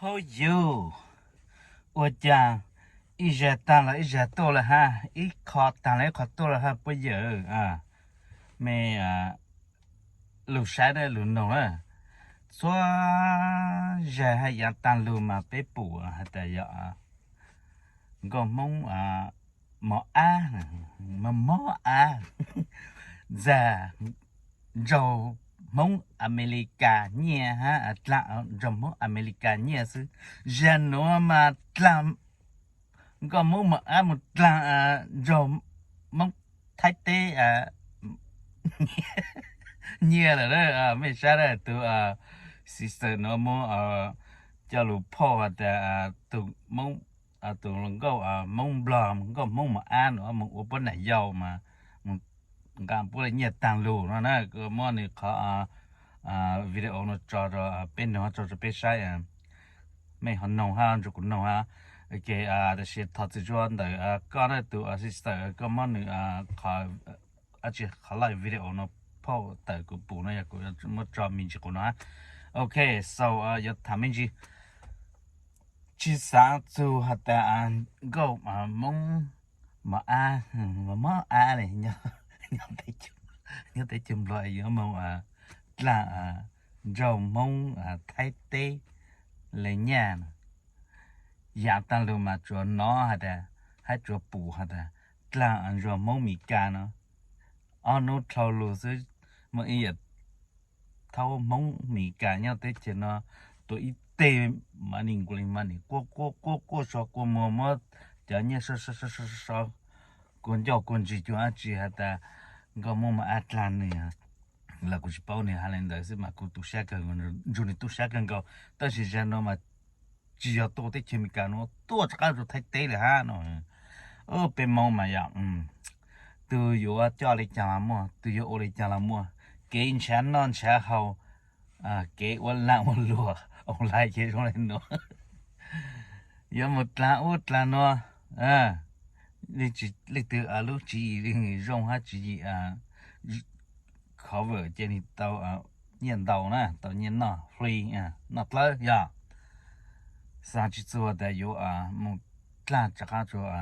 Ov yug, ua cas ib zag taag los ib zag tuaj lawm hab, ib qho taag los ib qho tuaj lawm hab puab yawm. Me lug saib lug noog na, txhua zag hab yaav taag lug mas peb pum has tas yog nkauj Hmoob mos ab, mos ab, ntxag nraug Hmoob Amelikas nyiaj hab, dlaag nraug Hmoob Amelikas nyiaj xwb. Zag nuav mas dlaag nkauj Hmoob mos ab mus dlaag nraug Hmoob Thaib teb nyiaj lawm. Mej saib na, tug sister nuav muab coj lug phauj has tas tug Hmoob, tug nkauj Hmoob Nplog, nkauj Hmoob mos ab nuav mus ua puab nam yau mas nqa puab le nyiaj taag lug no na. Kuv muab nws qhov video nuav tso rua peb noog, tso rua peb saib. Mej ho noog hab nrug kuv noog hab. Ok, tab sis thov txim tsuag ntawm koj na tug sister, koj muab nws qhov, tsi qhov live video nuav phauj tawm kuv pum no, yog kuv muab tso me ntsis quas no. Ok, so yuav tham me ntsis, tsi xaav txug has tas nkauj Hmoob mos ab, mos ab le nyob teb chaws Nplog yuav moog dlaag nraug Hmoob Thaib teb le nyiaj. Yaav taag lug mas tsuas nov has tas, hab tsuas pum has tas dlaag nraug Hmoob Mes Kas no. Ob nub dhau lug xwb, muaj ib yam thaub Hmoob Mes Kas nyob teb chaws no, tua ib teg money, money, quaj quaj quaj quaj so kua muag, muab cov nyiaj so so so so kua ncauj kua ntsig cuag dlaab tsi has tas nkauj Hmoob mos ab dlaag nws. Los kuv tsi paub nws has le ntawd xwb mas kuv tu sab kawg, nrug nws tu sab kawg nkaus. Tab sis zag nuav mas tsi yog tuaj teb chaws Amelikas nuav, tuaj rov qab rua Thaib teb lawm hab no. Peb Moob mas yog tug yuav coj le caag los muaj, tug yuav ua le caag los muaj, kev nrhav noj nrhav haus, kev ua laaj ua luam online ces zoo le nuav. Yuav mus dlaag ub dlaag nuav, leej twg lub tswv yim zoo hab tswv yim cover ces nwg tau nyiaj ntau na, tau nyiaj noj free, noj dlawb yog. Xaav tsi txug tas yuav mus dlaag rov qab rua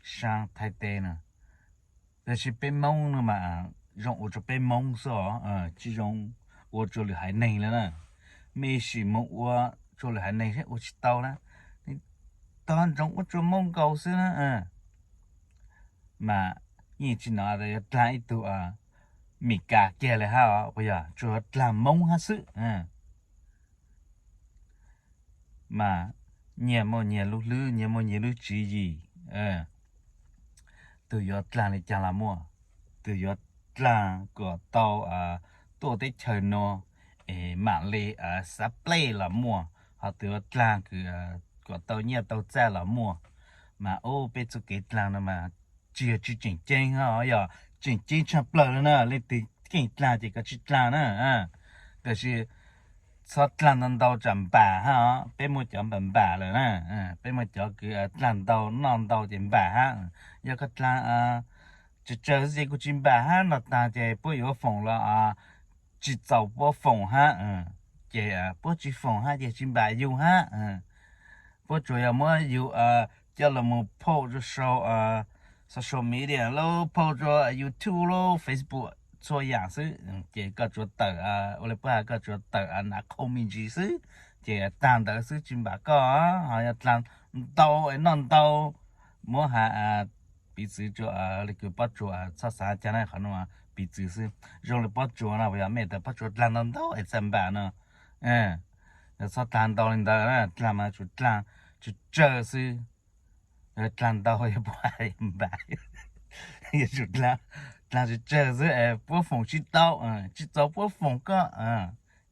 saab Thaib teb na. Tab sis peb Moob no mas zoo ua rua peb Moob xwb os, tsi zoo ua rua lwm haiv neeg le na. Mej sim moog ua rua lwm haiv neeg seb ua tsi tau na, tog ntsoov ua rua Moob nkaus xwb na. Mas yeej tsi nov tas yuav dlaag ib tug Mes Kas kiag le hab os, puas yog? Tsuas dlaag Moob hab xwb. Mas nyias muaj nyias lub hlwb, nyias muaj nyias lub tswv yim. Tug yuav dlaag le caag los muaj, tug yuav dlaag kom tau tuaj teb chaws nuav es maam le xav plej los muaj, ho tug yuav dlaag kom tau nyiaj tau txaj los muaj. Mas ub, peb txuj kev dlaag no mas tsi yog tsi tseem ceeb hab, yog tseem ceeb tshaj plawg le na. Leej twg keej dlaag ces koj tsi dlaag na. Tab sis txhob dlaag ntau ntau tsam npam hab os. Peb muaj cov npam npam lawm na, peb muaj cov kws dlaag ntau noj ntau ces npam hab. Yog koj dlaag tsawg tsawg xwb ces kuj tsi npam hab, noj taag ces puab yuav foom los tsi txaus puab foom hab, ces puab tsi foom hab ces tsi npam yug hab. Puab tsuas yog muab yug coj los mus post rua sau social media lub, post rua YouTube lub, Facebook, txhua yaam xwb. Ces koj tsuas tawm, ua le puab has, koj tsuas tawm nav qhau me ntsis xwb, ces taag ntawd xwb tsi npam koj. Ho yog dlaag ntau es noj ntau, muab has piv txwv rua le kws pob tsuas, txhob xav caag na, qhov nuav piv txwv xwb. Zoo le pob tsuas no, puas yog? Mej tas pob tsuas dlaag ntau ntau es txawm npam no. Yog txhob dlaag ntau le ntawd, dlaag mas tsum dlaag tsawg tsawg xwb. Dlaag ntau yog puab has npam, yog tsum dlaag tsawg tsawg xwb es puab foom tsi tau, tsi txaus puab foom koj,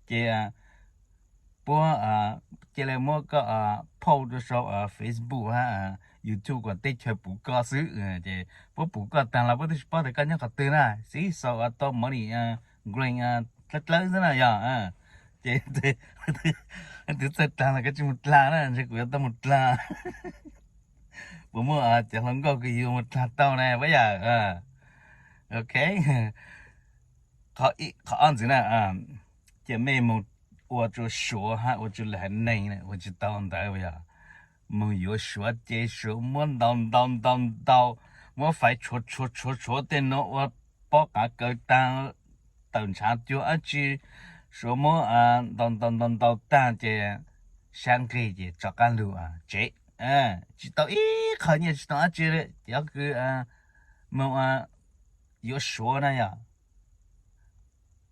ces puab cia le muab koj post rua sau Facebook hab YouTube kom teb chaws pum koj xwb. Ces puab pum koj taag los puab twb tsi paub tas koj nyob qhov twg na. Xib xaus tau mov li nqlees dlawb dlawb xwb na yog. Ces leej twg txawj dlaag los koj tsi mus dlaag na, ntshe kuv yuav tau mus dlaag. Puas muaj cov hluas nkauj kws yug mus dlaag tau na puab yawm? Ok, qhov ob ntxiv na, cia mej mus ua rua Suav hab ua rua lwm haiv neeg ua tsi tau ntawd yog moog yuav Suav ces Suav muab ntaus ntaus ntaus ntaus, muab faiv tshuav tshuav tshuav tshuav tej nuav ua pob qav kaws taag, tawm ntshav cuag dlaab tsi, Suav muab ntaus ntaus ntaus ntaus taag ces sab nqig ces rov qaab lug tsev. Tsi tau ib qho nyiaj tsi tau dlaab tsi le, ces ob kws moog yuav Suav na yog.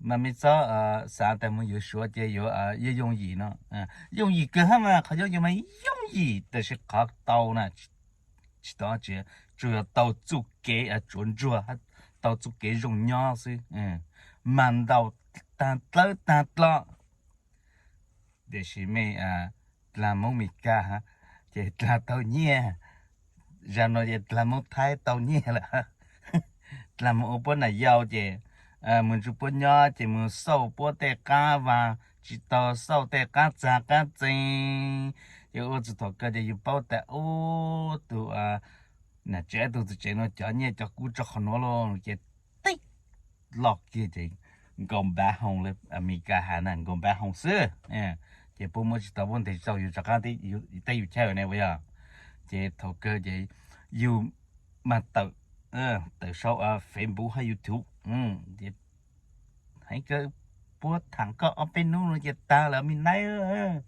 Mas mej txhob xaav tas moog yuav Suav ces yuav yooj yim no. Yooj yim kawg hab mas, qhov yooj yim mas yooj yim tab sis qhov tau na tsi tau dlaab tsi, tsuas yog tau txuj kev tsuav ntsuag, tau txuj kev zoo nyob xwb. Mas ntaus taag dlawb taag dloj. Tiam sis mej dlaag Moob Mes Kas ces dlaag tau nyiaj, zag nuav ces dlaag Moob Thaib tau nyiaj lawm. Dlaag moog ua puab nam yau ces moog ntsib puab nyob ces moog xauj puab tej qaab vaag, tsi tau xauj tej qaab txag qaab txee. Ces ua txug thaum kawg ces yug paub tas ub tug nam tsev tug txiv tsev nuav cov nyiaj cov kub rua qhov nuav lawm ces tib loj kiag ces nkaus npav hoo le Amelikas has na, nkaus npav hoo xwb. Ces puab muab tsi tau, puab ntes tsi tau, yug rov qaab teb yug chaw ne ua yog. Ces thaum kawg ces yug mas tawm, tawm sau Facebook hab YouTube. Heev kawg, puab tham koj ob peb nub nuav ces taag lawm me naib,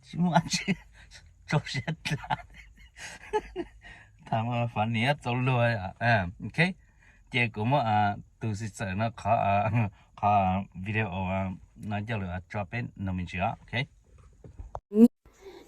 tsi muaj dlaab tsi, rau siab dlaab. Tham fav niam txaus luag. Ok, ces kuv muab tus xwm txawm no qhov, qhov video no coj lug tso peb noog me ntsis os.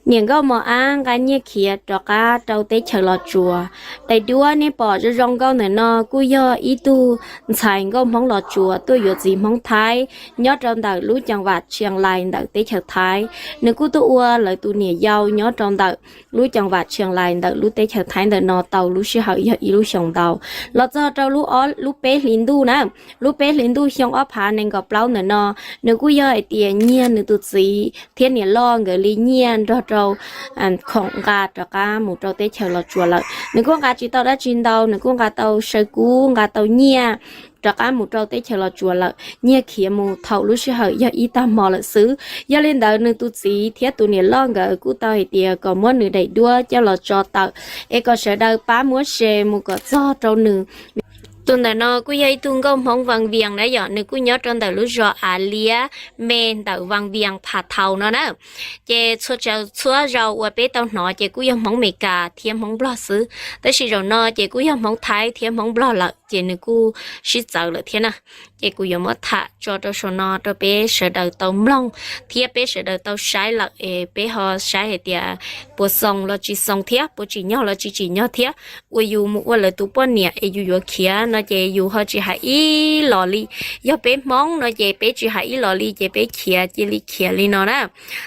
Niam nkauj mos ab nqa nyiaj khiav rov qab rau teb chaws Los Tsuas. Daim duab neb pom zoo zoo nkauj ntawm no kuj yog ib tug ntxhais nkauj Hmoob Los Tsuas tuaj yuav txiv Hmoob Thaib nyob rau ntawm lub ceev vam Tshias Lais ntawm teb chaws Thaib. Nws kuj tuaj ua lawv tus niam yau nyob rau ntawm lub ceev vam Tshias Lais ntawm lub teb chaws Thaib ntawm no tau lub sij hawm yog ib lub xyoos ntau. Los txog rau lub ob lub peb hli ntuj na, lub peb hli ntuj xyoo ob phav nees nkaum plaub ntawm no, nws kuj yog hais tias nyiag nws tus txiv thiab niam loj nkawd li nyiaj nrog rau khoom nqa rov qab mus rau teb chaws Los Tsuas lawm. Nws kuj nqa tsis tau dab tsi ntau, nws kuj nqa tau saw kub, nqa tau nyiaj rov qab mus rau teb chaws Los Tsuas lawm. Nyiag khiav mus thaum lub sij hawm yog ib tag hmo lawm xwb. Yog li ntawd nws tus txiv thiab tus niam loj nkawd kuj tau hais tias kom muab nws daim duab coj los tso tawm es kom sawv daws pab muab share mus kom txog rau nws. Tus ntawm no kuj yog ib tug nkauj Hmoob Vaj Vias na yom, nws kuj nyob rau ntawm lub zos Av Liab me ntawm Vaj Vias Phav Thau no na. Ces txhua tsav txhua zaus uas peb tau hnov ces kuj yog Hmoob Meskas thiab Hmoob Nplog xwb, tab sis zaum no ces kuj yog Hmoob Thaib thiab Hmoob Nplog lawm ces nws kuj sib txawv lawm thiab na. Ces kuv yuav muab tham tso rau saum no rau peb sawv daws tau mloog thiab peb sawv daws tau saib lawm es peb ho saib hais tias puas xoo los tsis xoo thiab puas tsim nyog los tsis tsim nyog thiab. Uas yus mus ua lawv tus poj niam es yus yuav khiav no ces yus ho tsis hais ib los li. Yog peb Hmoob no ces peb tsis hais ib los li ces peb khiav cia li khiav li no na.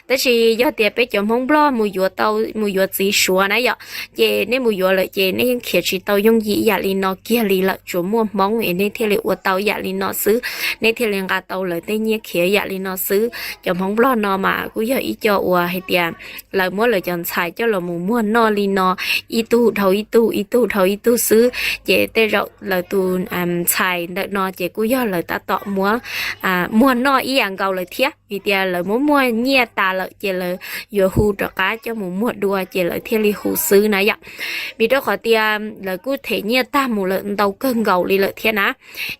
Tab sis yog tias peb cov Hmoob Nplog mus yuav tau, mus yuav txiv Suav na yom, ces nej mus yuav lawm ces nej yeej khiav tsis tau yooj yim yam li no kiag li lawm, tsuas muaj Hmoob es nej thiaj li ua tau yam li no xwb, nej thiaj li nqa tau lawv tej nyiaj khiav yam li no xwb. Cov Hmoob Nplog no mas kuj yog ib co uas hais tias lawv muab lawv cov ntxhais coj los mus muag noj li no, ib tug dhau ib tug, ib tug dhau ib tug xwb, ces tej zaum lawv tus ntxhais ntawm no ces kuj yog lawv tab tom muab muag noj ib yam nkaus lawm thiab, vim tias lawv muab muag nyiaj tas lawm ces lawv yuav hu rov qab coj mus muag dua ces lawv thiaj li hu xwb na yom. Vim rau qhov tias lawv kuj them nyiaj tag mus lawm ntau kawg nkaus li lawm thiab na.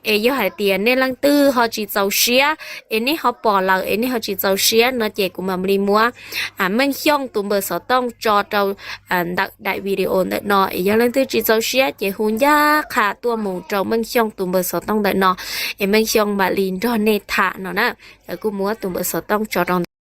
Es yog hais tias nej leej twg ho tsis txaus siab es nej ho pom lawm es nej ho tsis txaus siab no ces kuv mam li muab Meej Xyooj tus npawb xov tooj tso rau ntawm daim video ntawm no es yog leej twg tsis txaus siab ces hu ncaj qha tuaj mus rau Meej Xyooj tus npawb xov tooj ntawm no es Meej Xyooj mam li nrog nej tham no na. Lawv kuj muab tus npawb xov tooj tso rau ntawm